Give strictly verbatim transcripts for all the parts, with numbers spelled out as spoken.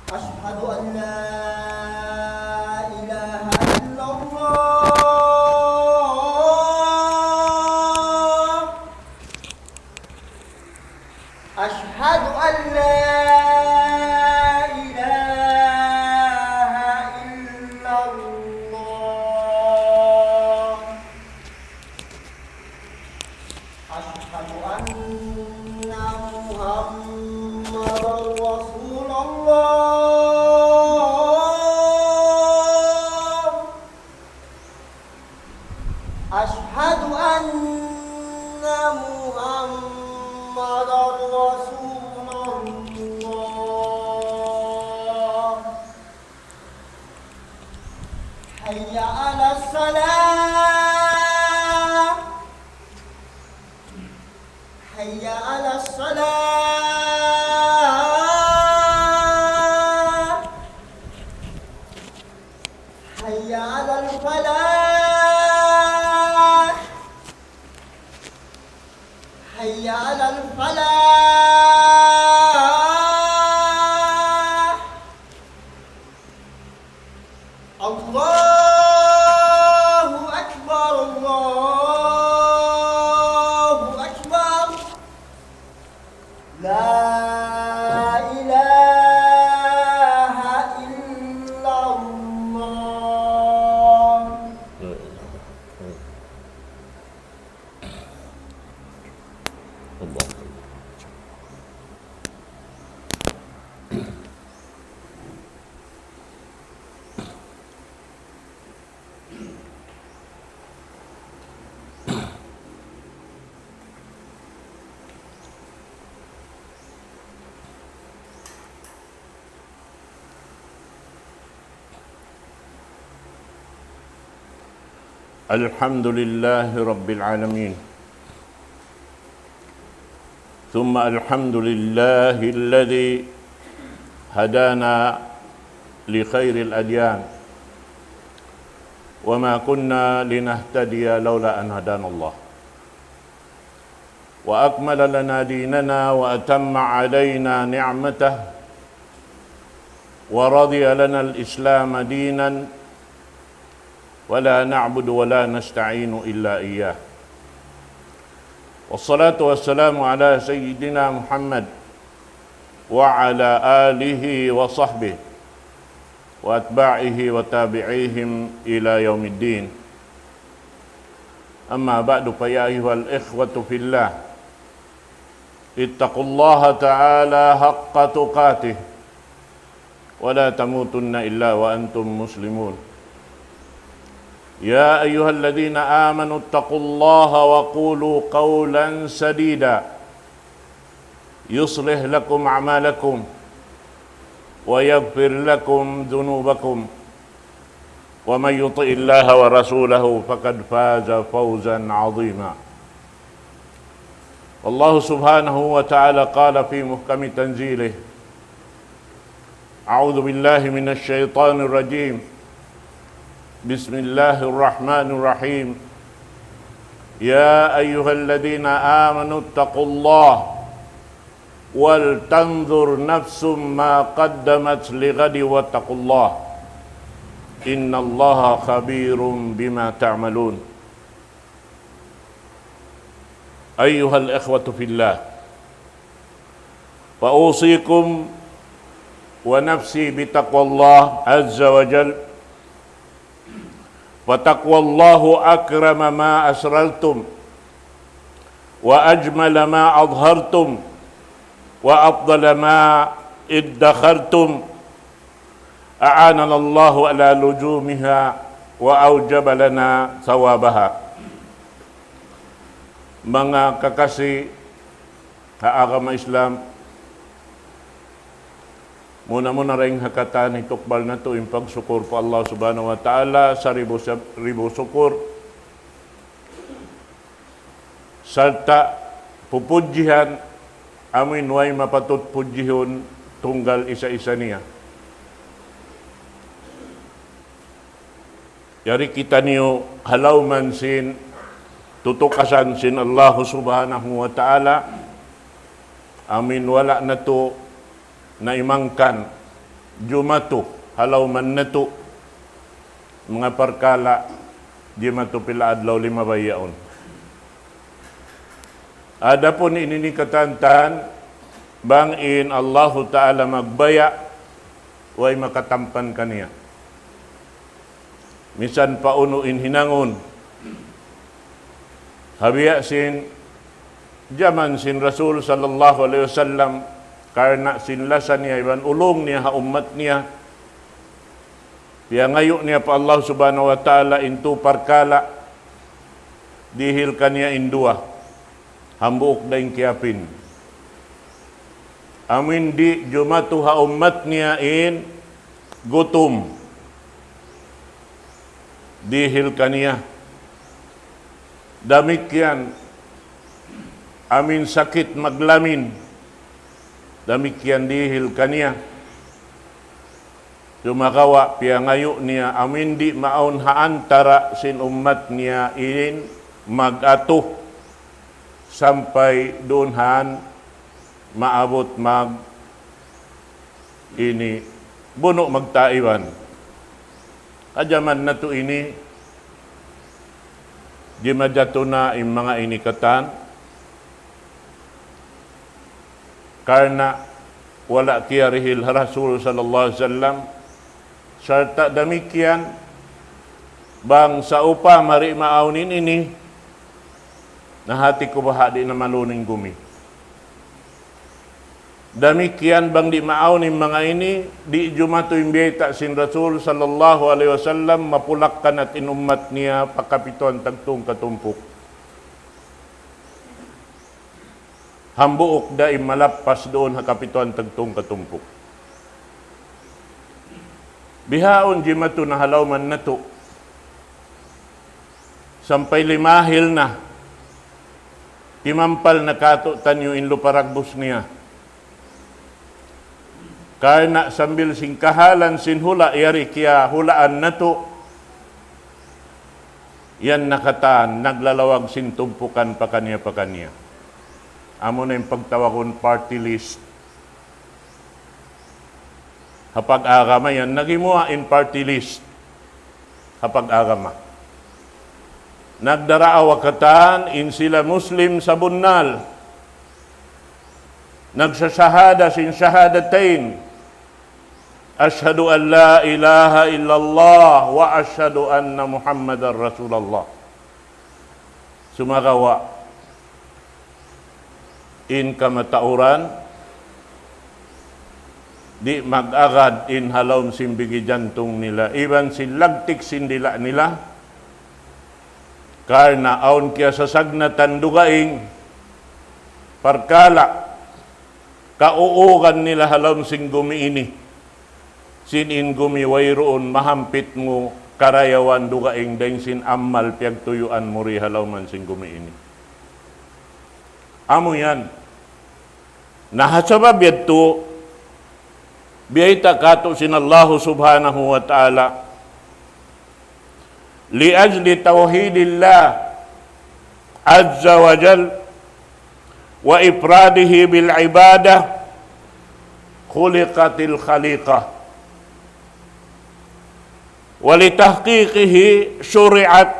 أشهد أن لا إله إلا الله. أشهد أن لا إله إلا الله. أشهد أن محمدا رسول الله. أشهد أن محمدا رسول الله. حي على الصلاة. حي على الصلاة. حي على الفلاح. حي على الفلاح. الله أكبر، الله أكبر. لا إله إلا الله. الله. الحمد لله رب العالمين. ثم الحمد لله الذي هدانا لخير الأديان، وما كنا لنهتدي لولا أن هدانا الله، وأكمل لنا ديننا، وأتم علينا نعمته، ورضي لنا الإسلام دينا، ولا نعبد ولا نستعين إلا إياه. والصلاة والسلام على سيدنا محمد وعلى آله وصحبه وأتباعه وتابعيهم إلى يوم الدين. أما بعد، فيا أيها الإخوة في الله، اتقوا الله تعالى حق تقاته، ولا تموتن إلا وأنتم مسلمون. يا أيها الذين آمنوا اتقوا الله وقولوا قولا سديدا، يصلح لكم أعمالكم ويغفر لكم ذنوبكم، ومن يطع الله ورسوله فقد فاز فوزا عظيما. والله سبحانه وتعالى قال في محكم تنزيله: أعوذ بالله من الشيطان الرجيم. بسم الله الرحمن الرحيم. يا أيها الذين آمنوا اتقوا الله ولتنظر نفس ما قدمت لغد واتقوا الله إن الله خبير بما تعملون. أيها الإخوة في الله، فأوصيكم ونفسي بتقوى الله عز وجل، فتقوى الله أكرم ما أسررتم، وأجمل ما أظهرتم، وأفضل ما ادخرتم، أعاننا الله على لزومها وأوجب لنا ثوابها. Manga kakasi ha agama Islam, muna-muna dayn ha katan hitukbal natu' in pagsukur pa Allah Subhanahu wa Ta'ala, saribu sab-, ribu sukur. Sarta' pupudjihan amuin way mapatut pudjihun tunggal isa-isa niya. Yari kitaniyu ha lawm sin tutukasan sin Allahu Subhanahu wa Ta'ala, amuin wala' natu' naimangkan jumatu ha lawm natu', manga parkala' jimatu pila adlaw limabay yaun. Adapun in ini katantan, bang in Allahu Ta'ala magbaya', way makatampan kaniya. Misan pa unu in hinangun. Ha biya' sin jaman sin Rasul sallallahu alayhi wasallam, karna' sin lasa niya iban ulung niya ha ummat niya, piyangayu' niya pa Allah Subhanahu wa Ta'ala in tū parkala', dihil kaniya in duwa, hambuuk dayn kiyapin. Amuin di' jumatu ha ummat niya in gutum, dihil kaniya. Damikkiyan amuin sakit maglamin, damikkiyan dihil kaniya. Sumagawa' piyangayu' niya amuin di' maawn ha antara' sin ummat niya in mag-atu sampay duun han maabut mag ini bunu' magtaiban. Ha jaman natu' ini, jimajatu na in manga ini katan, karna' wala' kiyarihil ha Rasul sallallahu alayhi wasallam. Sarta' damikkiyan, bang sawpama di' maawn in ini, na hati ku baha' di' na maluning gumi. Damikkiyan bang di' maawn in manga ini, di' jumatu in biyayta' sin Rasul sallallahu alayhi wasallam, mapulak-kanat in ummat niya pa kapituan tagtung katumpuk. Hambuuk da in malappas duun ha kapituan tagtung katumpuk. Bihaun jimatu na ha lawm natu'. Sampay limahil na, timampal na kātu'niyu in lupa dagbus niya. Karna' sambil sin kahalan sin hula' yari kiyahulaan natu', yan na katan naglalawag sin tumpukan pakaniya-pakaniya. Amu na in pagtawagun party list. Ha pag-agama yan, nagimuwa' in party list. Ha pag-agama. Nagdaraawa katan in sila Muslim sabunnal. Nagsashahada sin shahadatain. أشهد أن لا إله إلا الله وأشهد أن محمدا رسول الله. Sumagawa', in kamatauran, di' mag-agad in ha lawm sin bigi jantung nila, iban sin lagtik sin dila' nila, karna' awn kiyasasagnatan dugaing parkala' kauugan nila ha lawm sin gumi ini. Sin in gumi wayruun mahampit mu karayawan dugaing dayn sin amal piyagtuyuan mu di ha lawm sin gumi ini. Amu yan. Na ha sabab yadtu, biyayta' kātu' sin Allahu Subhanahu wa Ta'ala, لأجل توحيد الله عز وجل وإفراده بالعبادة خلقت الخليقة، ولتحقيقه شرعت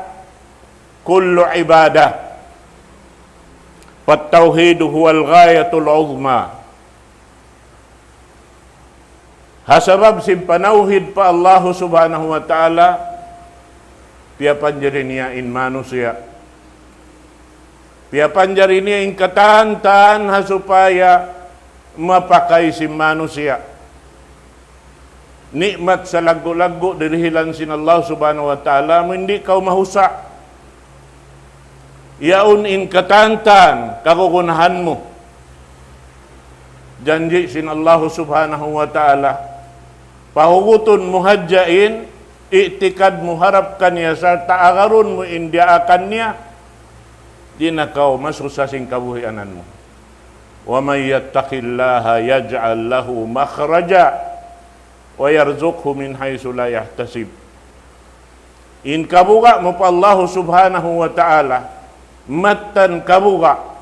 كل عبادة، فالتوحيد هو الغاية العظمى. Ha sabab sin panawhid pa Allahu Subhanahu wa Ta'ala, piyapanjari niya in manusiya'. Piyapanjari niya in katan-katan ha supaya mapakay sin manusiya'. Ni'mat salaggu'-laggu' dirihilan sin Allah Subhanahu wa Ta'ala, amu in di' kaw mahusa'. Yaun in katan-katan kagunahan mu. Janji' sin Allahu Subhanahu wa Ta'ala, pahugutun mu hadja in i'tikad mu harap kaniya sarta' agarun mu in diyaakan niya, di' na kaw masusa sin kabuhianan mu. ومن يتق الله يجعل له مخرجا ويرزقه من حيث لا يحتسب. In kabuga' mu pa Allahu Subhanahu wa Ta'ala, mattan kabuga',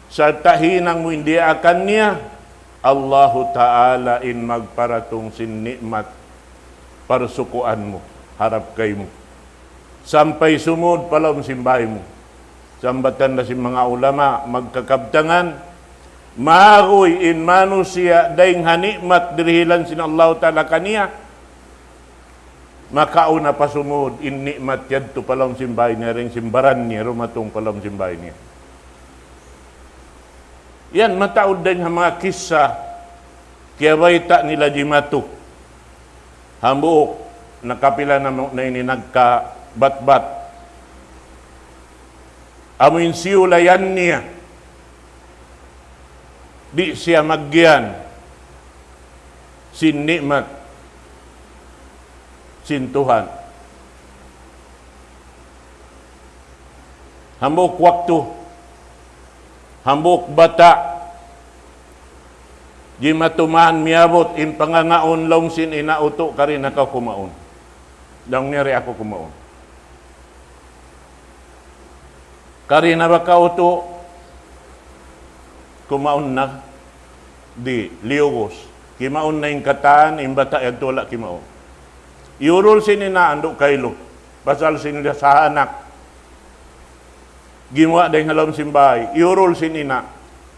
sarta' hinang mu in diyaakan niya, Allahu Ta'ala in magparatung sin ni'mat parsukuan mu, harap kaymu. Sampay sumud pa lawm sin bāy mu. Sambatan da sin manga ulama, magkakabtangan, maguy in manusiya' dayng ha ni'mat dirihilan sin Allahu Ta'ala kaniya, makauna pa sumud in ni'mat yadtu pa lawm sin bāy niya, dayng sin baran niya, dumatung pa lawm sin bāy niya. Yan, mataud dayn ha manga kissa, kiyabayta' nila jimatu. Hambuuk, nakapila na mu-, na ini nagkabatbat. Amu in siyulayan niya, di' siya maggiyan sin ni'mat sin Tuhan. Hambuuk waktu, hambuuk bata', jimatu man miyabut in pangangaun, laung sin ina', "Utu', kari na kaw kumaun." Laung niya, "Di' aku kumaun." "Kari na ba kaw, utu'?" Kumaun na. Di', liyugus. Kimaun na in katan, in bata' yadtu wala' kimaun. Iyurul sin ina', "Andu' kaylu." Pasal sin liya sa anak. Gimuwa' dayng ha lawm sin bāy. Iyurul sin ina',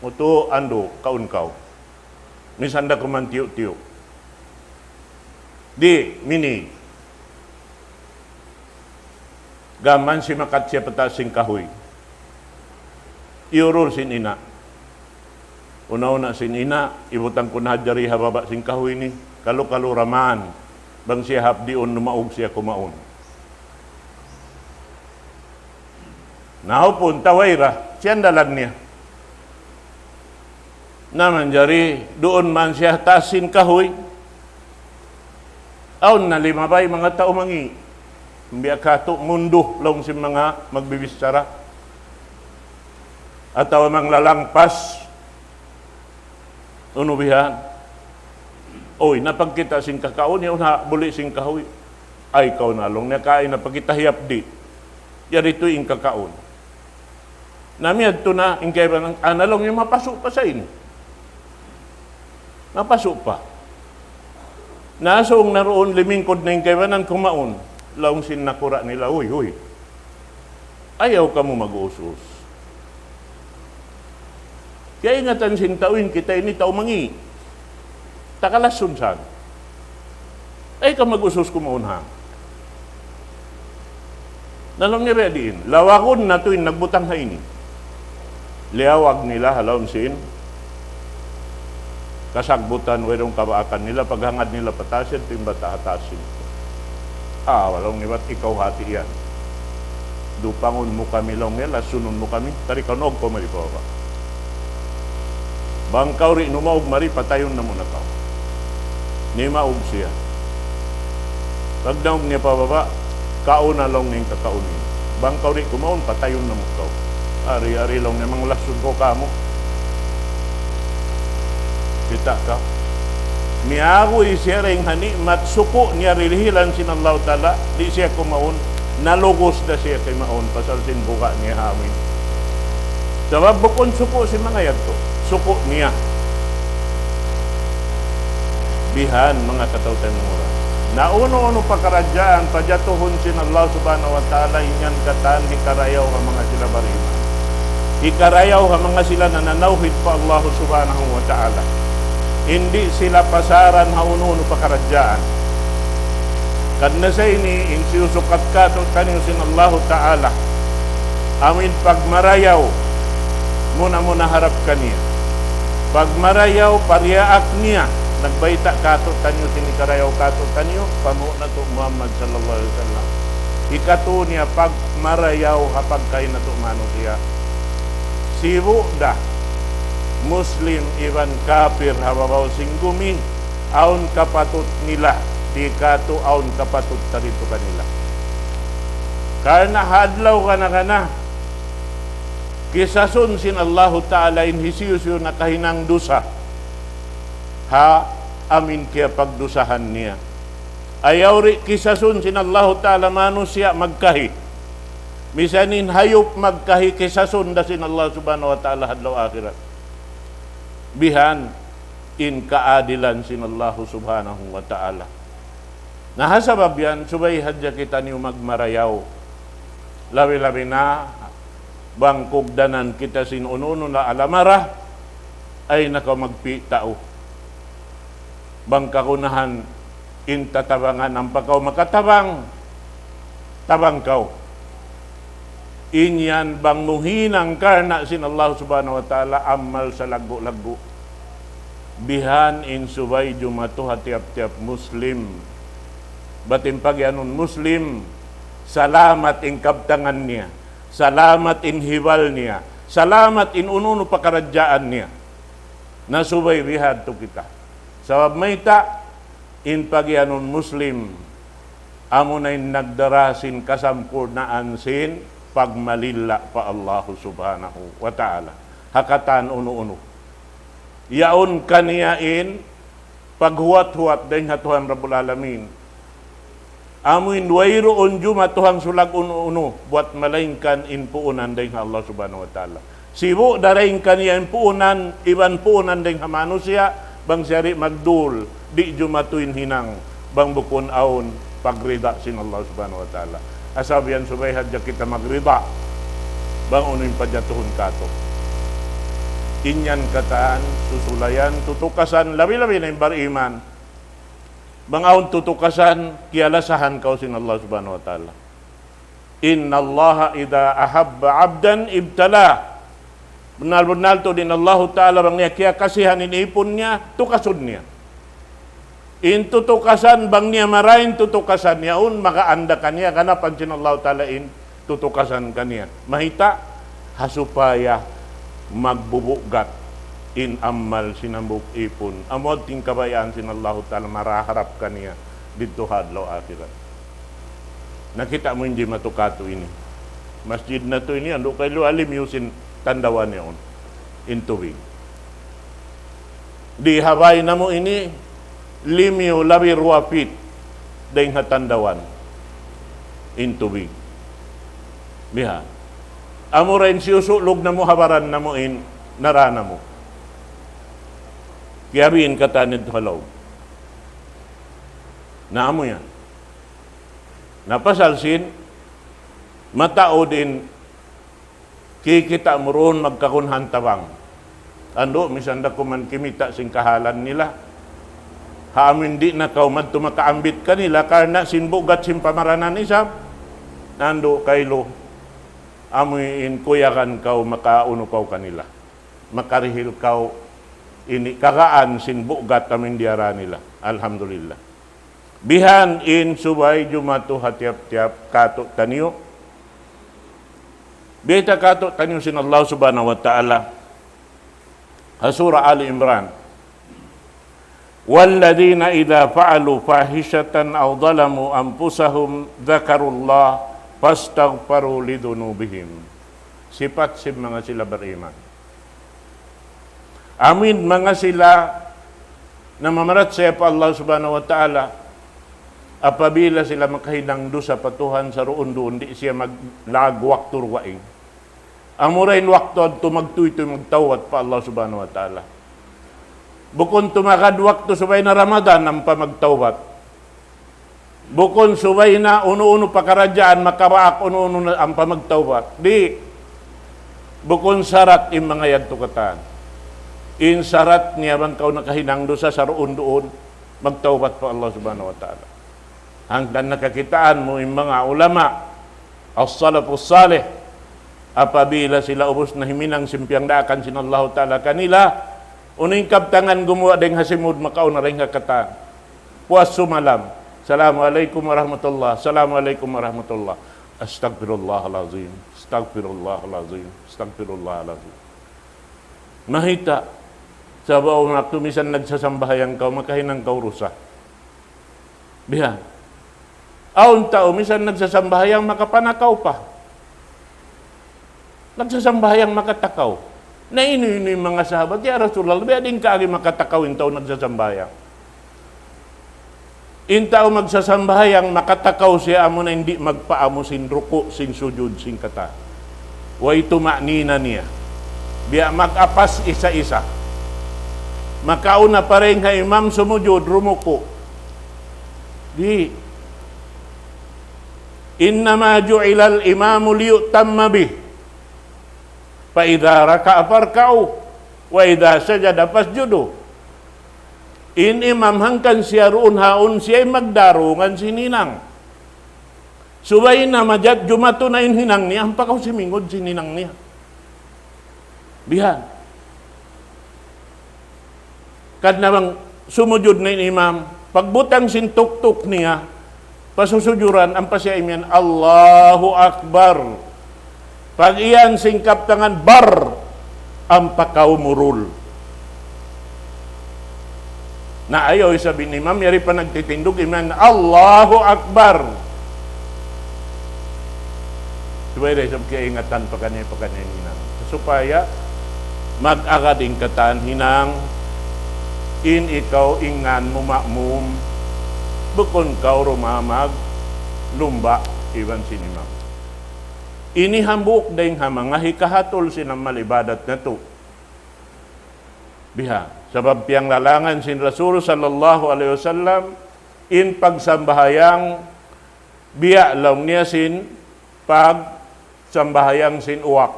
"Utu', andu', kaun kaw." Misan da kuman tiyu'-tiyu'. Di', mini. Gām simakat siya pa taas sin kahuy. Iyurul sin ina'. Una-una sin ina', "Ibutang ku na hadja di ha baba' sin kahuy ini. Kalu-kalu ra man. Bang siya hapdiun, numaug siya kumaun." Naupun, taway ra, siyandalan niya. Na manjari, duun man siya ha taas sin kahuy. Awn na limabay manga tau mangi'. Biya' katu' mundu, laung sin manga magbibichara. Atawa manglalangpas. Unu bihan? "Uy, napagkita' sin kakaun, yaun ha buli' sin kahuy." "Ay, kaw na," laung niya, "kain na pa kita hiyapdi'. Yari tuud in kakaun." Na miyadtu na in kaibanan, "Ana," laung niya, "mapasu' pa sa ini. Mapasu' pa." Na sung na duun, limingkud na in kaibanan kumaun. Laung sin nakura' nila, "Uy, uy. Ayaw kamu mag-us-us. Kiyaingatan sin tau in kita ini tau mangi'. Takalasun san. Ayaw kamu mag-us-us kumaun ha." Na laung niya, "Biya' diin. Lawagun natu' in nagbutang ha ini." Liyawag nila ha lawm sin kasagbutan, wayruun kabaakan nila, paghangad nila pa taas, yadtu in bata' ha taas sin. "Ah," laung niya, "bat ikaw hati yan. Dupangun mu kami," laung niya, "lasunun mu kami. Kari kaw, naug kaw mari pa baba'. Bang kaw di' numaug mari, patayun namu' na kaw." Nimaug siya. Pagnaug niya pa baba', "Kauna," laung niya, "in kakaun ini. Bang kaw di' kumaun, patayun namu' kaw." "Ari, ari," laung niya, "manglasun kaw kāmu'." Kita' ka. Miyaguy siya dayn ha ni'mat suku' niya dirihilan sin Allahu Ta'ala, di' siya kumaun, nalugus da siya kimaun, pasal sin buga' niya ha amin. Sabab bukun suku' sin manga yadtu, suku' niya. Bihan, manga kataw-taymanghuran. Na unu-unu pakaradjaan pajatuhun sin Allah Subhanahu wa Ta'ala, in yan katan hikarayaw ha manga sila bariman. Hikarayaw ha manga sila nananawhid pa Allah Subhanahu wa Ta'ala. Di' sila pasaran ha unu-unu pakaradjaan. Karna' sa ini, in siyusukat kātu'niyu sin Allahu Ta'ala, amu in pagmarayaw, muna-muna harap kaniya. Pagmarayaw, pariyaak niya, nagbayta' kātu'niyu sin hikarayaw kātu'niyu, pamu'na natu' Muhammad sallallahu alayhi wasallam. Hikatu niya pagmarayaw ha pagkahi natu' manusiya'. Sibu' da, Muslim iban kapir ha babaw sin gumi, awn kapatut nila, di' katu' awn kapatut taritu kanila. Karna' ha adlaw kana-kana, kisasun sin Allahu Ta'ala in hisiyu-siyu nakahinang dusa ha amin kiyapagdusahan niya. Ayaw di' kisasun sin Allahu Ta'ala manusiya' magkahi. Misan in hayup magkahi, kisasun da sin Allah Subhanahu wa Ta'ala ha adlaw akhirat. Bihan, in kaadilan sin Allahu Subhanahu wa Ta'ala. Na ha sabab yan, subay hadja kitaniyu magmarayaw. Labi-labi na, bang kugdanan kita sin unu-unu na alamara, ay nakaw magpi' tau. Bang kagunahan in tatabangan ampa kaw makatabang, tabang kaw. In yan bang mu hinang karna' sin Allah Subhanahu wa Ta'ala amal salaggu'-laggu'. Bihan in subay jumatu ha tiyap-tiyap Muslim. Bat in pagiyanun Muslim, salamat in kabtangan niya, salamat in hibal niya, salamat in unu-unu pakaradjaan niya. Na subay bihadtu kita. Sabab mayta', in pagiyanun Muslim, amuna in nagdara sin kasampurnaan sin pagmalilla pa Allahu Subhanahu wa Ta'ala. Ha katan unu-unu. Yaun kaniya in paghuwat-huwat dayn ha Tuhan Rabbul Alamin. Amu in wayruun jumatu ha sulag unu-unu, buwat malaingkan in puunan dayn ha Allah Subhanahu wa Ta'ala. Sibu' da dayn kaniya in puunan, iban puunan dayn ha manusiya', bang siya di' magdul, di' jumatu in hinang, bang bukun awn pagrida sin Allah Subhanahu wa Ta'ala. Asal biyan subay hadja kita magrida, bang unu in pajatuhun katu'. In yan katan, susulayan, tutukasan, labi-labi na in bariman. Bang awn tutukasan, kiyalasahan kaw sin Allah Subhanahu wa Ta'ala. إن الله إذا أحب عبدا ابتلاه. Bunnal-bunnal tuud in Allahu Ta'ala bang niya kiyakasihan in ipun niya, tukasun niya. In tutukasan, bang niya marayaw in tutukasan yaun, makaanda kaniya, ganapan sin Allahu Ta'ala in tutukasan kaniya. Mayta', ha supaya magbubugat in amal sin hambuuk ipun. Amu in kabayaan sin Allahu Ta'ala maraharap kaniya didtu ha adlaw akhirat. Nakita' mu in jimatu katu' ini. Masjid natu' ini, andu' kailu ha limiyu sin tandawan yaun. In tubig. Di ha bay namu' ini, limiyu labi duwa feet dayn ha tandawan. In tubig. Biha. Amura in siyusulug namu' ha baran namu' in nara namu'. Kiyabiin katan didtu ha lawm. Na amu yan. Na pasal sin, mataud in kikita' mu duun magkagunahan tabang. Andu', misan da kuman kimita' sin kahalan nila. Ha amin di' na kaw madtu makaambit kanila, karna' sin bugat sin pamaranan isab. Andu' kailu, amu in kuyagan kaw, makaunu kaw kanila. Makarihil kaw ini kagaan sin bugat amin diyara nila. Alhamdulillah. Bihan in subay jumatu ha tiyap-tiyap katu' taniyu. Biyayta' katu' taniyu sin Allah Subhanahu wa Ta'ala. Ha Surah Ali Imran. والذين إذا فعلوا فاحشة أو ظلموا أنفسهم ذكروا الله فاستغفروا لذنوبهم. Sipat sin manga sila bariman. Amin manga sila namamarachaya pa Allah Subhanahu wa Ta'ala, apabila sila makahinang dusa pa Tuhan saruun-duun, di' siya maglaag waktu dugaing. Amura in waktu yadtu magtūy-tūy magtawbat pa Allah Subhanahu wa Ta'ala. Bukun tumagad waktu subay na Ramadan ampa magtawbat. Bukun subay na unu-unu pakaradjaan, makabaak unu-unu na ampa magtawbat. Di'. Bukun sarat in manga yadtu katan. In sarat niya bang kaw nakahinang dusa saruun-duun, magtawbat pa Allah Subhanahu wa Ta'ala. Hangkan nakakitaan mu in manga ulama, as-salafus salih, apabila sila ubus na himinang sin piyangdaakan sin Allahu Ta'ala kanila, unu in kabtangan gumuwa' dayn ha simud makauna dayn ha katan. Puas sumalam. Assalamu alaykum warahmatullah. Assalamu alaykum warahmatullah. Astaghfirullahal azim. Astaghfirullahal azim. Astaghfirullahal azim. Mahita'. Sabab awn waktu misan nagsasambahayang kaw, makahinang kaw dusa. Bihan. Awn tau misan nagsasambahayang makapanakaw pa. Nagsasambahayang makatakaw. Na inu-inu in manga sahabat, "Ya Rasulullah, biya' diin kaagi makatakaw in tau nagsasambahayang?" In tau magsasambahayang makatakaw siya amuna in di' magpaamu sin ruku', sin sujud, sin katan. Way tuma'nina niya. Biya' mag-apas isa-isa. Makauna pa dayn ha imam sumujud, rumuku'. Di'. إنما جعل الإمام ليؤتم به. فإذا ركع فاركعوا وإذا سجد فاسجدوا. In imam hangkan siya duun ha awn siya in magdarungan sin hinang. Subay na majat jumatu na in hinang niya, ampa kaw simingud sin hinang niya. Bihan. Karna' bang sumujud na in imam, pagbutang sin tuktuk niya, pasusujuran, ampa siya imiyan, "Allahu Akbar." Pag-iyan sin kabtangan, bar, ampa kaw murul. Na ayaw isab in imam, yari pa nagtitindug, imiyan, "Allahu Akbar." Subay da isab kiyaingatan pakaniya-pakaniya in hinang. Supaya mag-agad in katan hinang, in ikaw in ngan mu ma'mum, bukun kaw rumamag lumba' iban sin imam. Ini hambuuk dayn ha manga hikahatul sin amal ibadat natu'. Biha', sabab piyanglalangan sin Rasul sallallahu alayhi wasallam, in pagsambahayang biya' laung niya sin pagsambahayang sin uwak.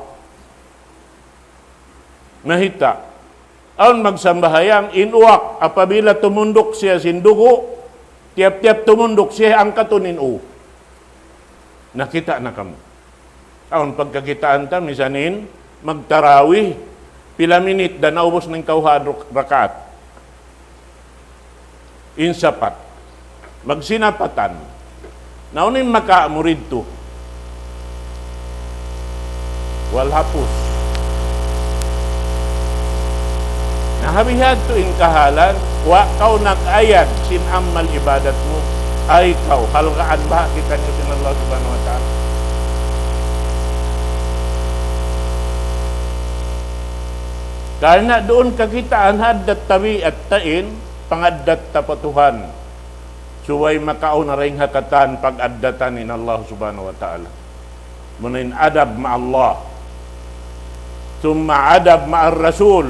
Mahita'. Awn magsambahayang in uwak, apabila tumunduk siya sin dugu', tiyap-tiyap tumunduk siya angkatun in ū. Nakita' na kamu. Awn pagkakitaan ta, misan in magtarawih, pila minit da naubus na in kawhaan ruk-, rakaat. In sapat. Magsinapatan. Na unu in makawa' mu didtu? Wal hapus. Na ha bihadtu in kahalan, wa' kaw nag-ayad sin amal ibadat mu. Ay kaw, halgaan baha' kitaniyu sin Allah Subhanahu wa Ta'ala. Karna' duun kakitaan ha addat tabiat ta in, pangaddat ta pa Tuhan. Subay makauna dayn ha katan pag-addatan in Allah Subhanahu wa Ta'ala. Muna in adab ma Allah. Summa adab ma ar-Rasul.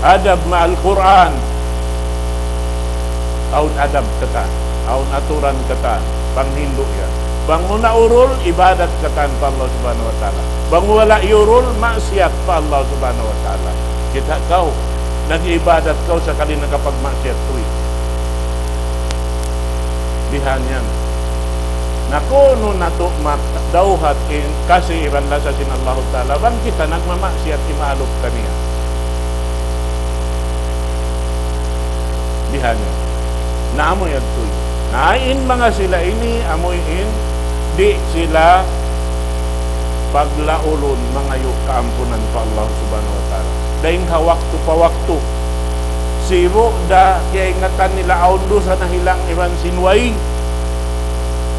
Adab ma al-Qur'an. Awn adab katan. Awn aturan katan. Panghindu' yan. Bang mu naurul, ibadat katan pa Allah Subhanahu wa Ta'ala. Bang mu wala' iurul, maksiyat pa Allah Subhanahu wa Ta'ala. Kita' kaw, nag-ibadat kaw sakali nakapagmaksiyat tuwi'. Bihan yan. Na kunu' natu' mat-, dawhat in kasi iban lasa sin Allahu Ta'ala, bang kita nagmamaksiyat imaalup kaniya. Bihan yan. Na amu yadtu. Na in manga sila ini, amu in, di' sila paglaulun mangayu' kaampunan pa Allah Subhanahu wa Ta'ala. Dayn ha waktu pa waktu. Sibu' da kiyaingatan nila awn dusa nahilang iban sin way.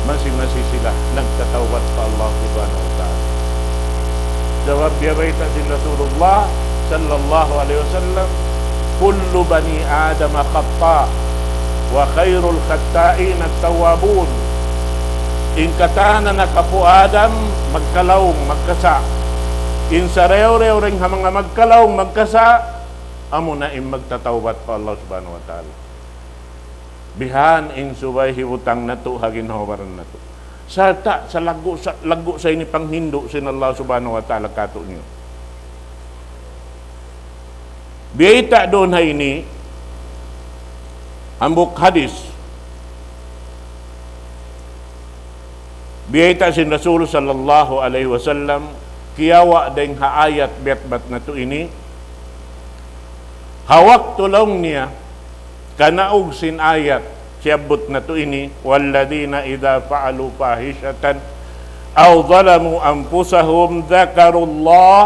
Masi-masi sila nagtatawbat pa Allah Subhanahu wa Ta'ala. Sabab biya' bayta' sin Rasulullah sallallahu alayhi wasallam, كل بني آدم خطاء وخير الخطائين التوابون. In katan anak apu' Adam, magkalaung, magkasa'. In sarayaw-rayaw dayn ha manga magkalaung, magkasa', amuna in magtatawbat pa Allah Subhanahu wa Ta'ala. Bihan in subay hibutang natu' ha ginhawa-baran natu'. Sarta' sa laggu' sa, laggu' sa ini panghindu' sin Allah Subhanahu wa Ta'ala kātu'niyu. Biyayta' duun ha ini, hambuuk hadis. Biyayta' sin Rasul sallallahu alayhi wasallam, kiyawa' dayn ha ayat biyatbat natu' ini, ha waktu laung niya, kanaug sin ayat, siyabbut natu' ini, والذين إذا فعلوا فاحشة أو ظلموا أنفسهم ذكروا الله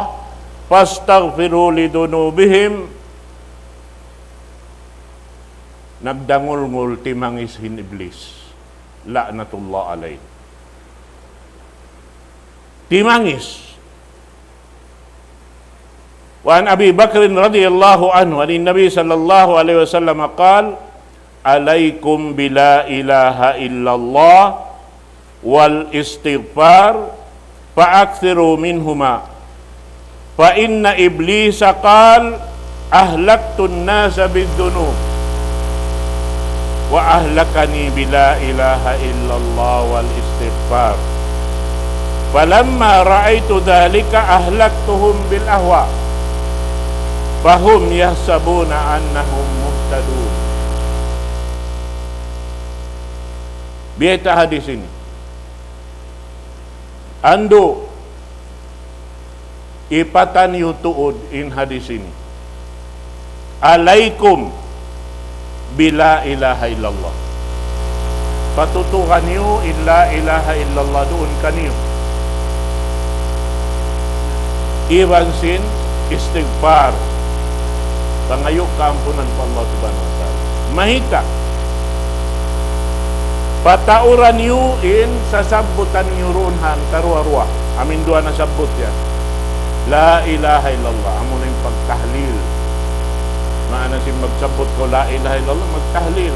فاستغفروا لذنوبهم. Nagdangulngul timangis in Iblis. La'natullah alayh. Timangis. وعن أبي بكر رضي الله عنه عن النبي صلى الله عليه وسلم قال: عليكم بلا إله إلا الله والاستغفار فأكثروا منهما. فإن إبليس قال: أهلكت الناس بالذنوب وأهلكني بلا إله إلا الله والاستغفار، فلما رأيت ذلك أهلكتهم بالأهواء، فهم يحسبون أنهم مهتدون. Biyayta' hadis ini. Andu', ipatan niyu tuud in hadis ini. عليكم بلا إله إلا الله. Patuturan niyu in la ilaha illallah duun kaniyu. Iban sin istighfar. Pangayu' kaampunan pa Allah Subhanahu wa Ta'ala. Mayta'? Patauran niyu in sasabbutan niyu duun ha karuwa-ruwa. Amu in duwa nasabbut yan. La ilaha illallah. Amu na in pagtahlil. Maana sin magsabbut kaw la ilaha illallah, magtahlil.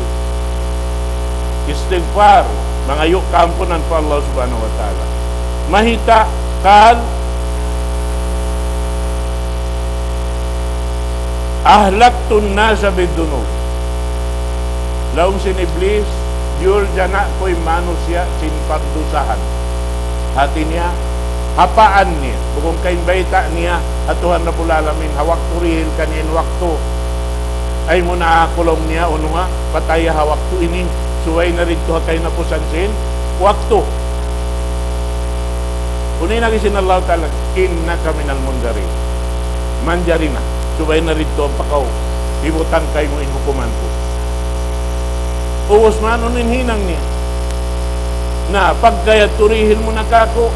Istighfar. Mangayu' kaampunan pa Allah Subhanahu wa Ta'ala. Mayta'? قال: أهلكت الناس بالذنوب. Laung sin Iblis, diyulja' na aku in manusiya' sin pagdusahan. Hati niya, hapaan niya. Bukun ka in bayta' niya ha Tuhan Rabbul Alamin, ha waktu dihil kaniya in waktu. Ayaw mu na aku, laung niya, unu ha, pataya ha waktu ini. Subay na didtu ha kahinapusan sin waktu. Unu in agi sin Allah Ta'ala, إنك من المنظرين. Manjari na. Subay na didtu ampa kaw hibutang kaymu in hukuman ku. Ubus man unu in hinang niya. Na, pagka yadtu dihil mu na kāku',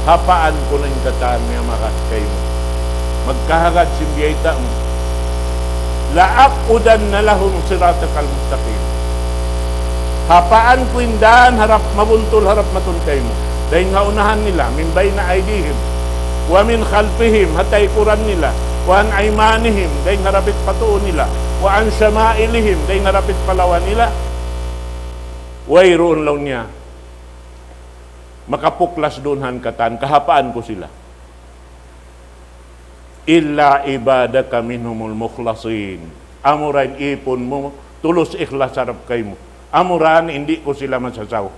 hapaan ku na in katan miyamagad kaymu. Magkahagad sin biyayta' mu. لأقعدن لهم صراطك المستقيم. Hapaan ku in dan harap mabuntul, harap matun kaymu. Dayn ha unahan nila, من بين أيديهم ومن خلفهم, ha taykuran nila, وعن أيمانهم, dayn ha dapit pa tuu nila, وعن شمائلهم, dayn ha dapit pa lawa nila. Wayruun, laung niya, makapuklas duun ha katan, kahapaan ku sila. إلا عبادك منهم المخلصين. Amura in ipun mu, tulus ikhlas harap kaymu. Amura in di' ku sila masasaw.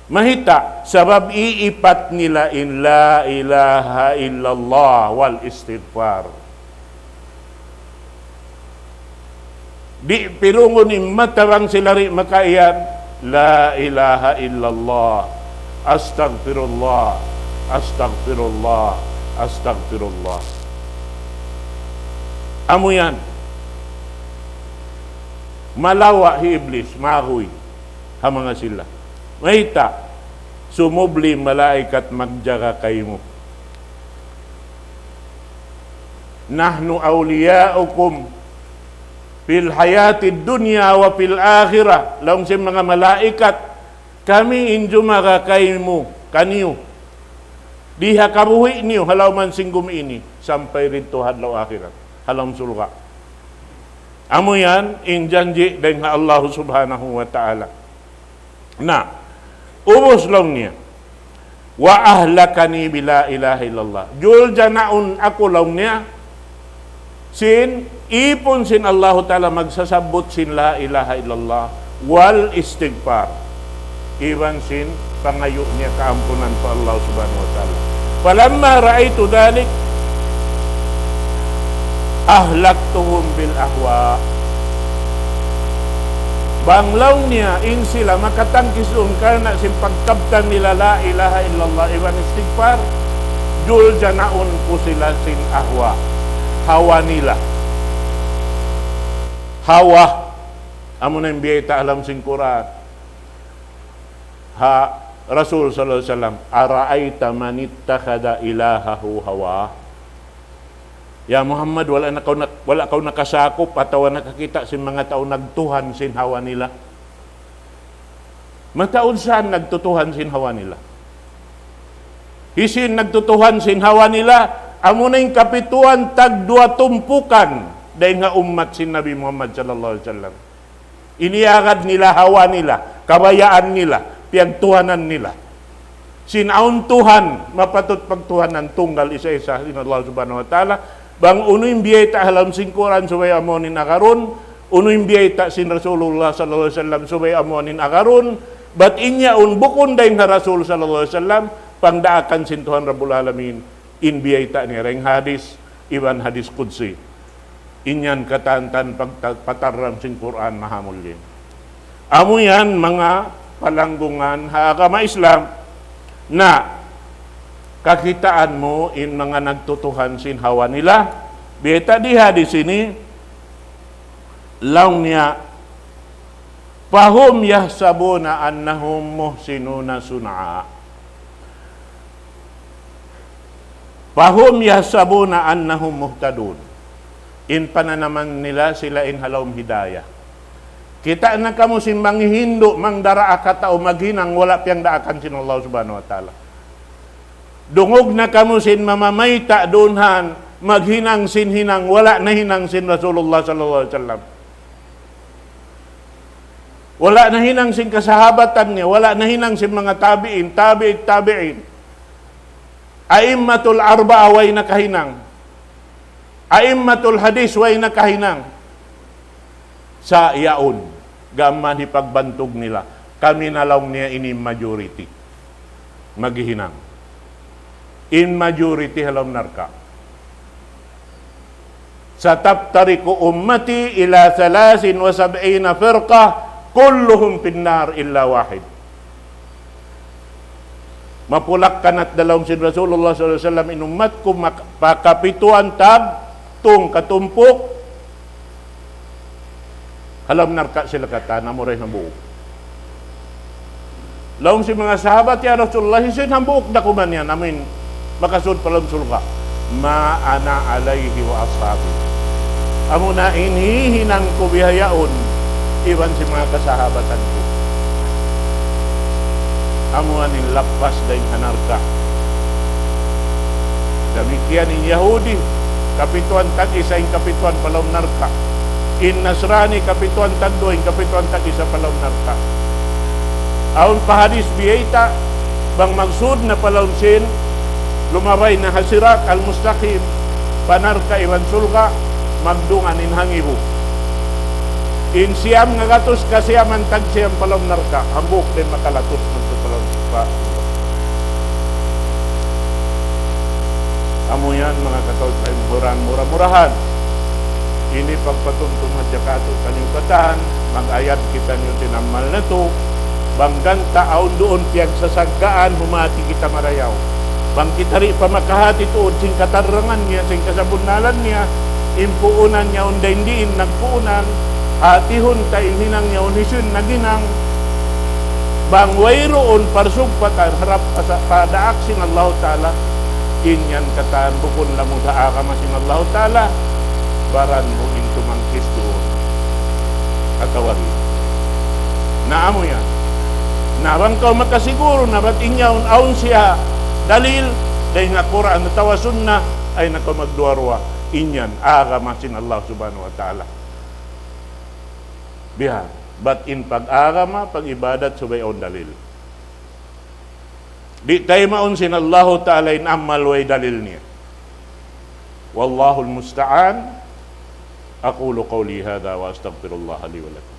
Mayta', sabab iipat nila in la ilaha illallah wal istighfar. Di' pilungun in mata bang sila di' makaiyan, لا إله إلا الله، أستغفر الله، أستغفر الله، أستغفر الله. Amu yan. Malawa' hi Iblis, mahuy ha manga sila. Mayta', sumubli malaikat magjaga kaymu. نحن أولياؤكم في الحياة الدنيا وفي الآخرة. Laung sin manga malaikat, kami in jumaga kaymu, kaniyu. Di ha kabuhi' niyu, ha lawm sin gumi ini, sampay didtu ha adlaw akhirat, ha lawm surga'. Amu yan, in janji' dayn ha Allah Subhanahu wa Ta'ala. Na, ubus laung niya. وأهلكني بلا إله إلا الله. Diyulja' na aku laung niya, sin ipun sin Allahu Ta'ala magsasabbut sin la ilaha illallah wal istighfar. Iban sin pangayu' niya kaampunan pa Allah Subhanahu wa Ta'ala. فلما رأيت ذلك أهلكتهم بالأهواء. Bang laung niya in sila makatangkis duun karna' sin pagkabtan nila la ilaha illallah iban istighfar, diyulja' na aku sila sin ahwa, hawa nila. Hawa, amu na in biyayta' ha lawm sin Qur'an. Ha Rasul sallallahu alayhi wasallam, أرأيت من اتخذ إلهه هواه. Ya Muhammad, wala' na kaw na-, wala' kaw nakasakup atawa nakakita' sin manga tau nagtuhan sin hawa nila. Mataud saan nagtutuhan sin hawa nila? Hisiyu in nagtutuhan sin hawa nila? Amu na in kapituan tagduwa tumpukan dayn ha ummat sin Nabi Muhammad sallallahu alayhi wasallam. Iyagad nila hawa nila, kabayaan nila, piyagtuhanan nila. sin awn Tuhan, mapatut pagtuhanan tunggal isa-isa, in Allah Subhanahu wa Ta'ala. Bang unu in biyayta' ha lawm sin Qur'an subay amu in agarun, unu in biyayta' sin Rasulullah sallallahu alayhi wasallam subay amu in agarun, bat in yaun bukun dayn ha Rasul sallallahu alayhi wasallam, pangdaakan sin Tuhan Rabbul Alamin, in biyayta' niya dayn ha hadis, iban hadis qudsi. In yan katan-katan pagta-, patarrang sin Qur'an mahamulin. Amu yan manga palanggungan ha agama Islam. Na, kakitaan mu in manga nagtutuhan sin hawa nila. Biyayta' di ha hadis ini, laung niya, فهم يحسبون أنهم محسنون صنعا. فهم يحسبون أنهم مهتدون. In pananaman nila sila in ha lawm hidayah. Kita' na kamu sin manghihindu', mangdara ha katau maghinang, wala' piyangdaakan sin Allah Subhanahu wa Ta'ala. Dungug na kamu sin mamamayta' duun han, maghinang sin hinang, wala' nahinang sin Rasulullah sallallahu alayhi wasallam. Wala' nahinang sin kasahabatan niya, wala' nahinang sin manga tabi'in, tabi'it tabi'in. A'immatul arba'a way nakahinang. A'immatul hadis way nakahinang. Sa' yaun, gam man hipagbantug nila. Kami na laung niya ini majority. Maghihinang. In majority ha lawm narka'. ستفترق أمتي إلى ثلاث وسبعين فرقة كلهم في النار إلا واحد. Mapulak-kanat da laung sin Rasulullah sallallahu alayhi wasallam in ummat ku mak-, pa kapituan tag tung katumpuk, ha lawm narka' sila katan, amura in hambuuk. Laung sin manga sahabat, "Ya Rasulullah, hisiyu in hambuuk da kuman yan, amuin makasud pa lawm surga'?" "ما أنا عليه وأصحابي." Amuna in hihinang ku bihaun, iban sin manga kasahabatan ku. Amu yan in lappas dayn ha narka'. Damikkiyan in Yahudi, kapituan tag-isa in kapituan pa lawm narka'. In Nasrani, kapituan tagduwa in kapituan tag-isa pa lawm narka'. Awn pa hadis biyayta', bang magsud na pa lawm sin, lumabay na ha sirat al-mustaqim, pa narka' iban surga', magdungan in hangibu. In siyam ngagatus kasiyaman tagsiyam pa lawm narka', hambuuk da in makalatus magsud pa lawm surga'. Amu yan, manga kataymanghuran, mura-murahan. Ini pagpatumtum hadja kātu'niyu katan, mag-ayad kitaniyu tinamal natu', bang ganta' awn duun piyagsasaggaan, humati kita marayaw. Bang kita di' pa makahati tuud sin katarrangan niya, sin kasabunnalan niya, in puunan niya, awn dayn diin nagpuunan, hatihun ta in hinang niya, awn hisiyu in naghinang, bang wayruun parsugpatan harap pa sa-, pa daak sin Allahu Ta'ala, in yan katan bukun lamud ha agama sin Allahu Ta'ala, baran mu in tumangkis duun atawa di'. Na amu yan. Na bang kaw makasiguru na bat in yaun awn siya dalil, dayn ha Qur'an atawa Sunnah, ayaw na kaw magduwa-ruwa. In yan, agama sin Allah Subhanahu wa Ta'ala. Biya', bat in pag-agama, pag-ibadat, subay awn dalil. Di' taymaun sin Allahu Ta'ala in amal way dalil niya. والله المستعان. أقول قولي هذا وأستغفر الله لي ولكم.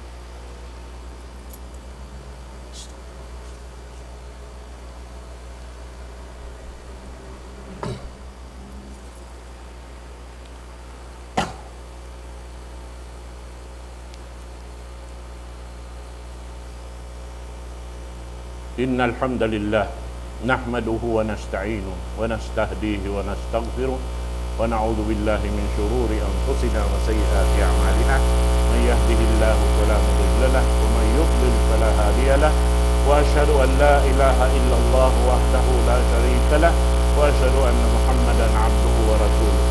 إن الحمد لله نحمده ونستعينه ونستهديه ونستغفره ونعوذ بالله من شرور أنفسنا وسيئات أعمالنا. من يهده الله فلا مضل له ومن يضلل فلا هادي له. وأشهد أن لا إله إلا الله وحده لا شريك له. وأشهد أن محمدا عبده ورسوله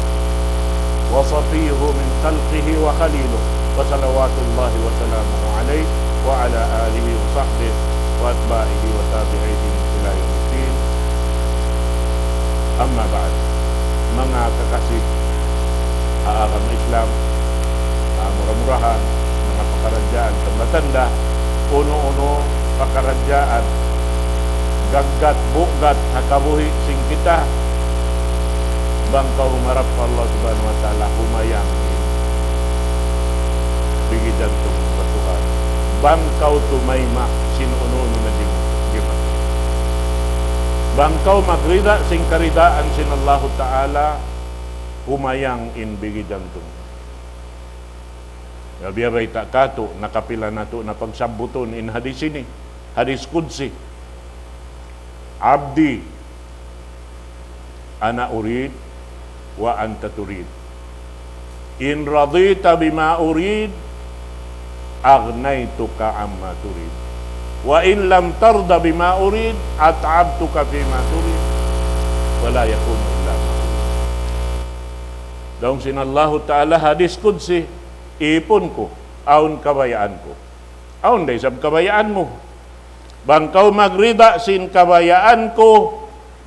وصفيه من خلقه وخليله، فصلوات الله وسلامه عليه وعلى آله وصحبه وأتباعه وتابعيهم إلى يوم الدين. أما بعد. Manga kakasi ha agama Islam, ha mura-murahan, manga pakaradjaan tanda-tanda, unu-unu pakaradjaan Gaggat bugat ha kabuhi' sin kita. Bang kaw humarap pa Allah Subhanahu wa Ta'ala, humayang in bigi jantung pa Tuhan. Bang kaw tumayma' sin unu-unu na jim-, jimatu. Bang kaw magrida sin karidaan sin Allahu Ta'ala, humayang in bigi jantung. Ya, biya' bayta' katu', nakapila natu' na pagsabbutun in hadis ini. Hadis qudsi. عبدي أنا أريد وأنت تريد. إن رضيت بما أريد أغنيتك عما تريد، وإن لم ترض بما أريد أتعبتك فيما تريد، ولا يكون إلا ما أريد. Laung sin Allahu Ta'ala hadis qudsi, ipun ku, awn kabayaan ku. Awn da isab kabayaan mu. Bang kaw magrida sin kabayaan ku,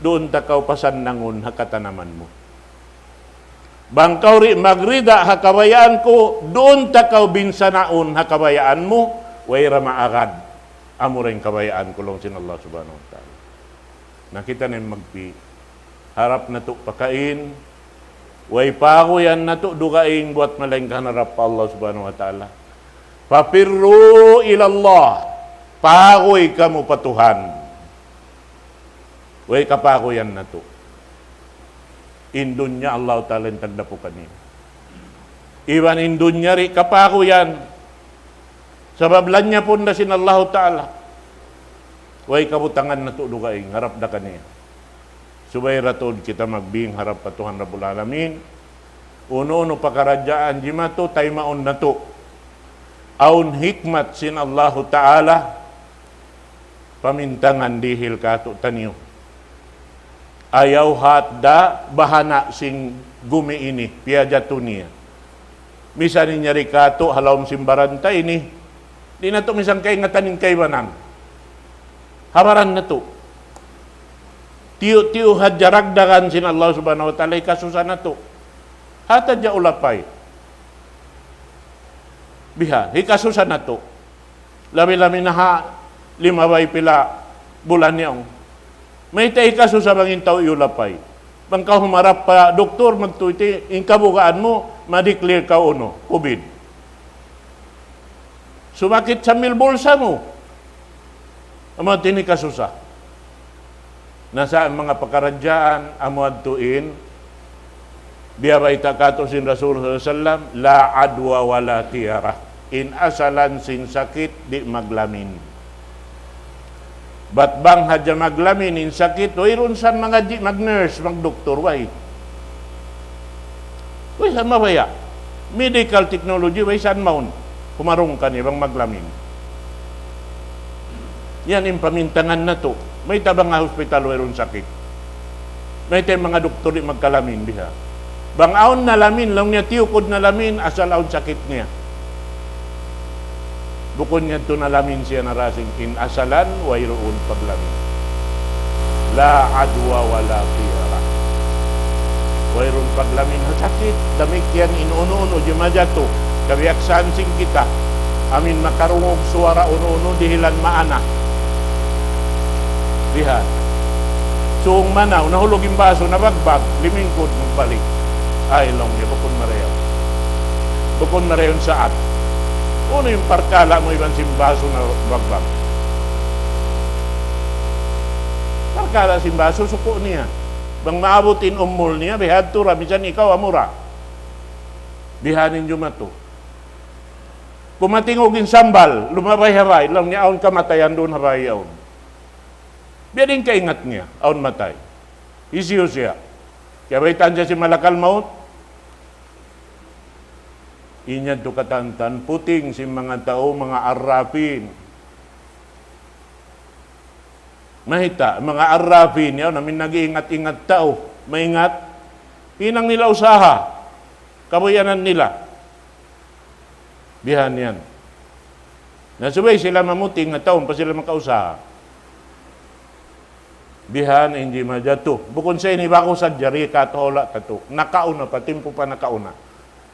duun ta kaw pasannangun ha katanaman mu. Bang kaw di' magrida ha kabayaan ku, duun ta kaw binsanaun ha kabayaan mu, way ra maagad. Amura in kabayaan ku laung sin Allah Subhanahu wa Ta'ala. Na kita na in magpi. Harap natu' pakain, way paguyan natu' dugaing buat malaingkan harap pa Allah Subhanahu wa Ta'ala. ففروا إلى الله. Paguy kamu pa Tuhan. Way kapaguyan natu'. In dunya Allah Ta'ala in tagdapu kaniya. Iban in dunya di' kapaguyan. Sabab lanyapun da sin Allahu Ta'ala. Way kabutangan natu' dugaing, harap da kaniya. Subay ra tuud kita magbing harap pa Tuhan Rabbul Alamin. Unu-unu pakaradjaan jimatu, taymaun natu'. Awn hikmat sin Allahu Ta'ala, pamintangan dihil katu' taniyu. Ayaw hat da bahana' sin gumi ini, piyajatu niya. Misan in yari katu' ha lawm sin baran ta ini, di' natu' misan kaingatan in kaibanan. Ha baran natu'. Tiyu'-tiyu' hadja ragdagan sin Allah Subhanahu wa Ta'ala hikasusa natu'. Hat hadja ulapay. Biha, hikasusa natu'. Labi-labi na ha limabay pila bulan yaun. Mayta' hikasusa bang in tau iyulapay. Bang kaw humarap pa doktor, magtuy ti, in kabugaan mu, ma-declare kaw unu, COVID. Sumakit sambil bulsa mu. Amu in hikasusa. Na sa manga pakaradjaan, amu yadtu in, biya' bayta' katu' sin Rasul sallallahu alayhi wasallam, لا عدوى ولا طيرة. In asalan sin sakit, di' maglamin. Bat bang hadja maglamin in sakit, wayruun sa mangadji', mag-nurse, magdoktor, way. Way sa mabaya'. Medical technology, way sa mawn. Kumarungka niya bang maglamin. Yan in pamintangan natu'. Mayta' bang ha hospital wayruun sakit. Mayta' in manga doktor di' magkalamin biha. Bang awn nalamin, laung niya tiyukud nalamin, asal awn sakit niya. Bukun yadtu nalamin siya narasing in asalan, wayruun paglamin. لا عدوى ولا طيرة. Wayruun paglamin ha sakit, damikkiyan in unu-unu jimajatu, kabiyaksaan sin kita. Amin makarungug suwara unu-unu dihilan maana. Biha. Sung manaw, nahulug in basu, nabagbag, limingkud, magbalik. Ay, laung niya, bukun marayaw. Bukun marayaw in saat. Unu in parkala' mu iban sin basu nabagbag? Parkala' sin basu, suku' niya. Bang maabut in umul niya, bihadtu ra, misan ikaw amura. Bihaini in jumatu. Kumatingug in sambal, lumabay ha bay, laung niya awn kamatayan duun ha bay yaun. Biya' diin kaingat niya, awn matay. Hisiyu siya? Kiyabaytaan siya sin malakal maut. In yadtu katantan, puting sin manga tau, manga arrafin. Mayta', manga arrafin, yaun amin nag-iingat-ingat tau. Maingat, hinang nila usaha. Kabuhianan nila. Bihan yan. Na subay sila mamuting, atawa pa sila makausaha. Bihan in jimajatu. Bukun sa ini baku sadja, di' katu' hula' katu'. Nakauna pa, timpu pa nakauna.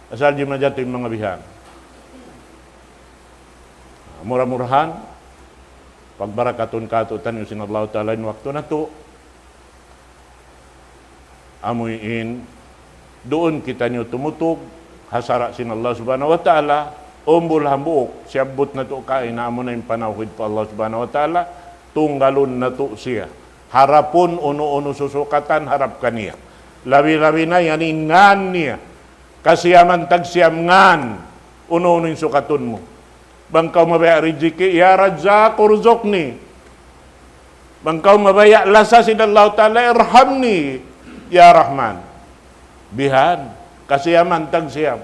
Asal jimajatu in manga bihan. Mura-murahan, Pagbarakatun kātu'niyu sin Allahu Ta'ala in waktu natu'. Amu in duun kitaniyu tumutug ha sara' sin Allah Subhanahu wa Ta'ala, umbul hambuuk, siyabbut natu' kaina amu na in panawhid pa Allah Subhanahu wa Ta'ala, tunggalun natu' siya. Harapun unu-unu susukatan harap kaniya. Labi-labi na yan in ngan niya. Kasiyaman tagsiyam ngan, unu-unu in sukatun mu. Bang kaw mabaya' rijiki', يا رزاق ارزقني. Bang kaw mabaya' lasa sin Allahu Ta'ala, ارحمني يا رحمن. Bihan, kasiyaman tagsiyam.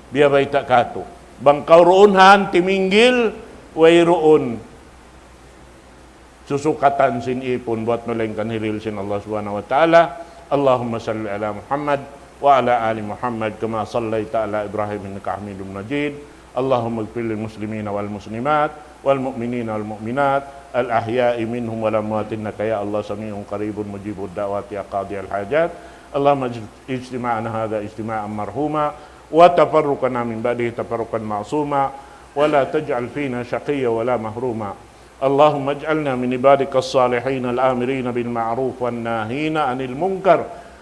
Biya' bayta' katu'. Bang kaw duun han timinggil, wayruun susukatan sin ipun buat malaingkan hirihil sin Allah Subhanahu wa Ta'ala. اللهم صل على محمد وعلى آل محمد كما صليت على إبراهيم إنك حميد مجيد. اللهم اغفر للمسلمين والمسلمات والمؤمنين والمؤمنات الأحياء منهم والأموات إنك يا الله سميع قريب مجيب الدعوات يا قاضي الحاجات. اللهم اجعل اجتماعنا هذا اجتماعا مرحوما وتفرقنا من بعده تفرقا معصوما ولا تجعل فينا شقيا ولا محروما. اللهم اجعلنا من عبادك الصالحين الآمرين بالمعروف والناهين عن المنكر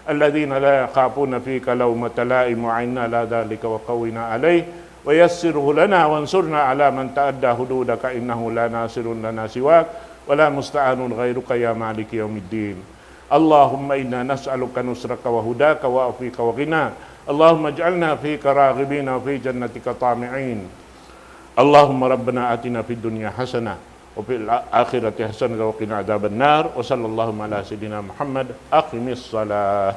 الذين لا يخافون فيك لومة لائم وأعنا على ذلك وقونا عليه ويسره لنا وانصرنا على من تعدى حدودك إنه لا ناصر لنا سواك ولا مستعان غيرك يا مالك يوم الدين. اللهم إنا نسألك نصرك وهداك وعفوك وغناك. اللهم اجعلنا فيك راغبين وفي جنتك طامعين. اللهم ربنا آتنا في الدنيا حسنة وفي الآخرة حسنة وقنا عذاب النار. وصلى الله على سيدنا محمد. أقم الصلاة.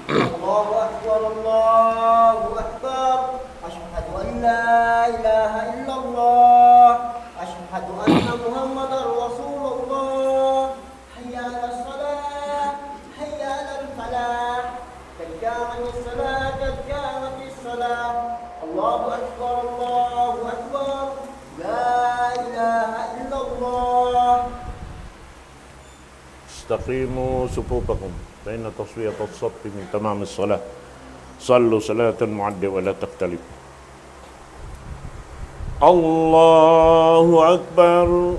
الله أكبر، الله أكبر. أشهد أن لا إله إلا الله. أشهد أن محمدا رسول الله. حي على الصلاة، حي على الفلاح. قد قامت الصلاة، قد قامت الصلاة. الله أكبر، الله أكبر. لا إله إلا الله. استقيموا صفوفكم، فإن تسوية الصف من تمام الصلاة. صلوا صلاة المعد ولا تختلفوا. الله أكبر.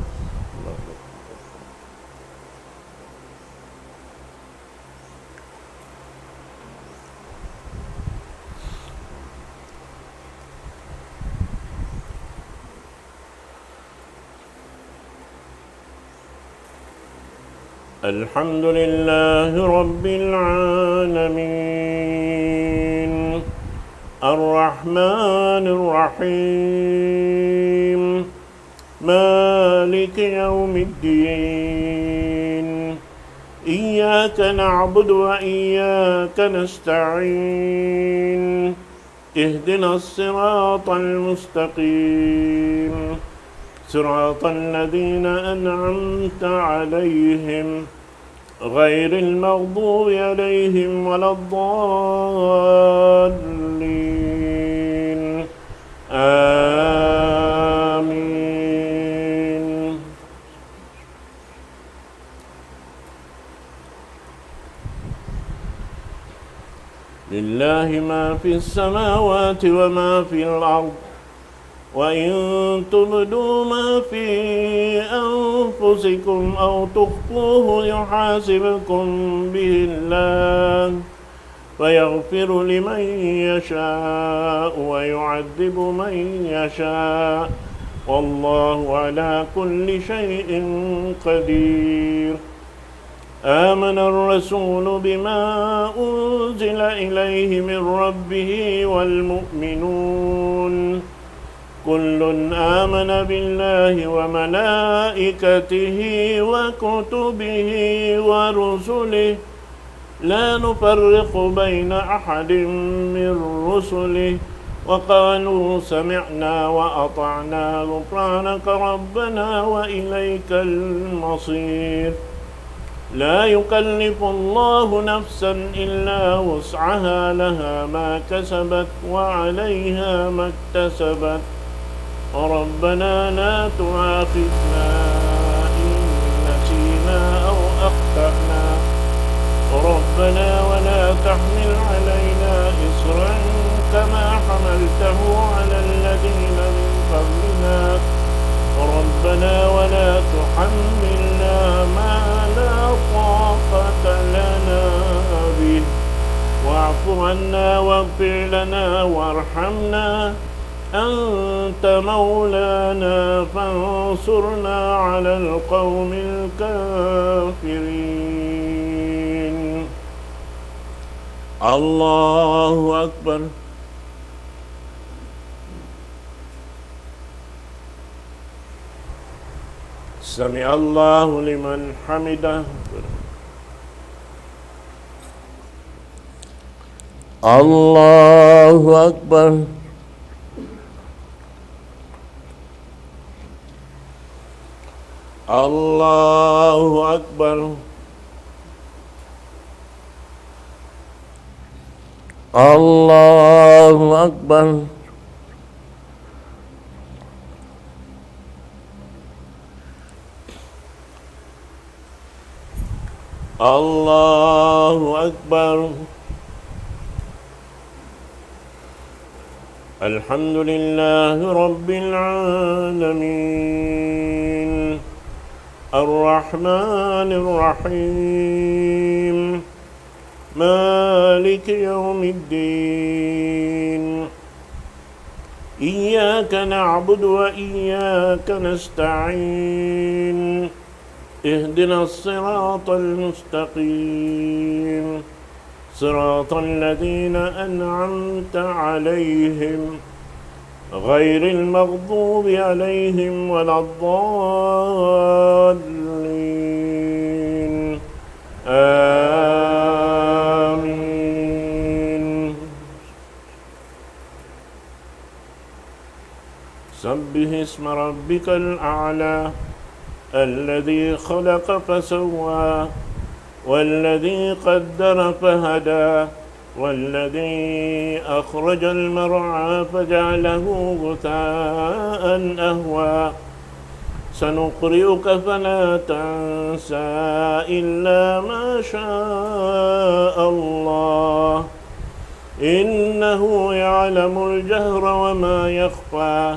الحمد لله رب العالمين. الرحمن الرحيم. مالك يوم الدين. إياك نعبد وإياك نستعين. اهدنا الصراط المستقيم. صراط الذين أنعمت عليهم غير المغضوب عليهم ولا الضالين. آمين. لله ما في السماوات وما في الأرض. وإن تبدوا ما في أنفسكم أو تخفوه يحاسبكم به الله فيغفر لمن يشاء ويعذب من يشاء والله على كل شيء قدير. آمن الرسول بما أنزل إليه من ربه والمؤمنون. كل آمن بالله وملائكته وكتبه ورسله لا نفرق بين أحد من رسله وقالوا سمعنا وأطعنا غفرانك ربنا وإليك المصير. لا يكلف الله نفسا إلا وسعها، لها ما كسبت وعليها ما اكتسبت. ربنا لا تؤاخذنا إن نسينا أو أخطأنا. ربنا ولا تحمل علينا إصرا كما حملته على الذين من قبلنا. ربنا ولا تحملنا ما لا طاقة لنا به، واعف عنا واغفر لنا وارحمنا، أنت مولانا فانصرنا على القوم الكافرين. الله أكبر. سمع الله لمن حمده. الله أكبر. الله أكبر. الله أكبر. الله أكبر. الحمد لله رب العالمين. الرحمن الرحيم. مالك يوم الدين. إياك نعبد وإياك نستعين. اهدنا الصراط المستقيم. صراط الذين أنعمت عليهم غير المغضوب عليهم ولا الضالين. آمين. سبح اسم ربك الأعلى الذي خلق فسوى والذي قدر فهدى والذي أخرج المرعى فجعله غثاء أهوى سنقرئك فلا تنسى إلا ما شاء الله إنه يعلم الجهر وما يخفى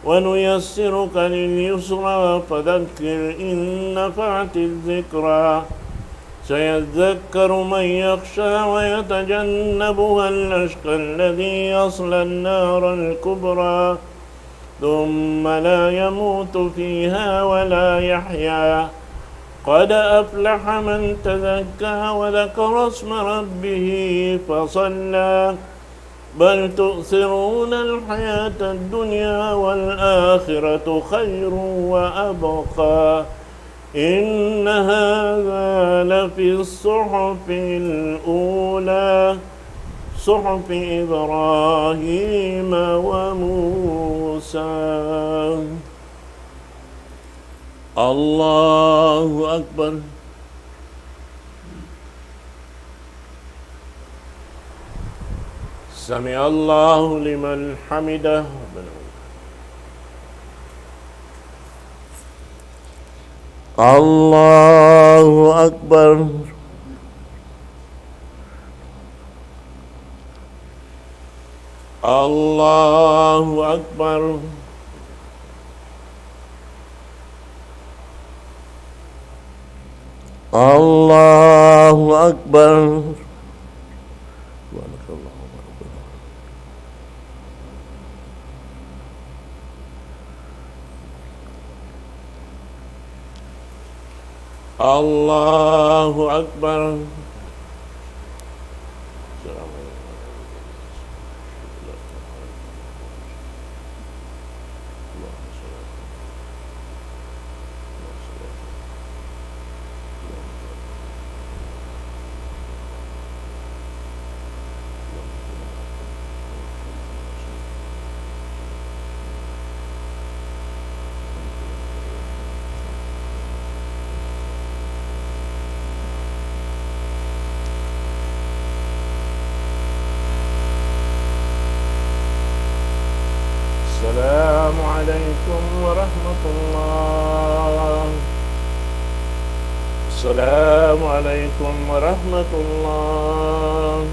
ونيسرك لليسرى فذكر إن نفعت الذكرى سيذكر من يخشى ويتجنبها الأشقى الذي يصلى النار الكبرى ثم لا يموت فيها ولا يحيا قد أفلح من تزكى وذكر اسم ربه فصلى بل تؤثرون الحياة الدنيا والآخرة خير وأبقى إن هذا لفي الصحف الأولى صحف إبراهيم وموسى. الله أكبر. سمع الله لمن حمده. الله أكبر. الله أكبر. الله أكبر. سبحانك اللهم ربنا. الله أكبر. السلام عليكم ورحمة الله. السلام عليكم ورحمة الله.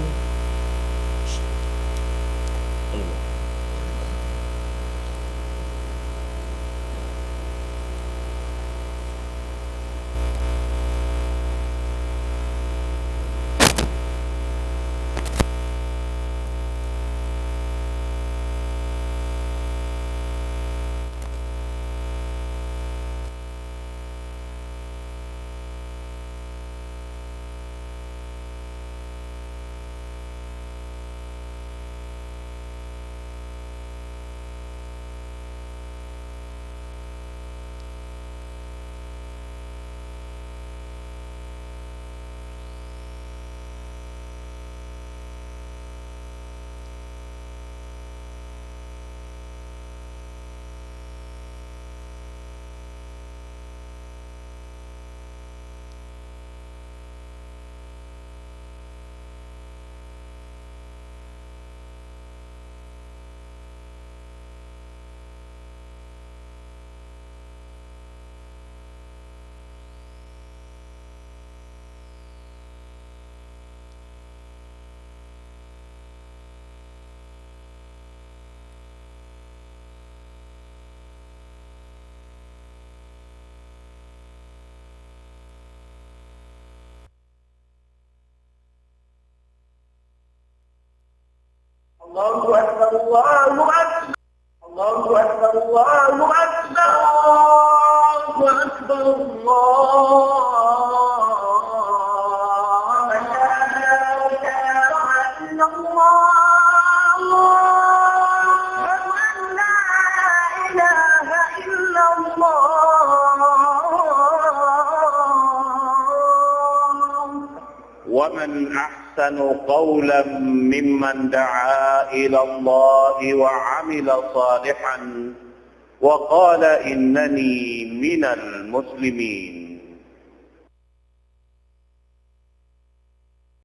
الله أكبر، الله أكبر، الله أكبر، الله أكبر، الله أكبر، الله أكبر. لا إله إلا الله. أشهد أن لا إله إلا الله. ومن أحسن قولا ممن دعا إلى الله وعمل صالحا وقال إنني من المسلمين.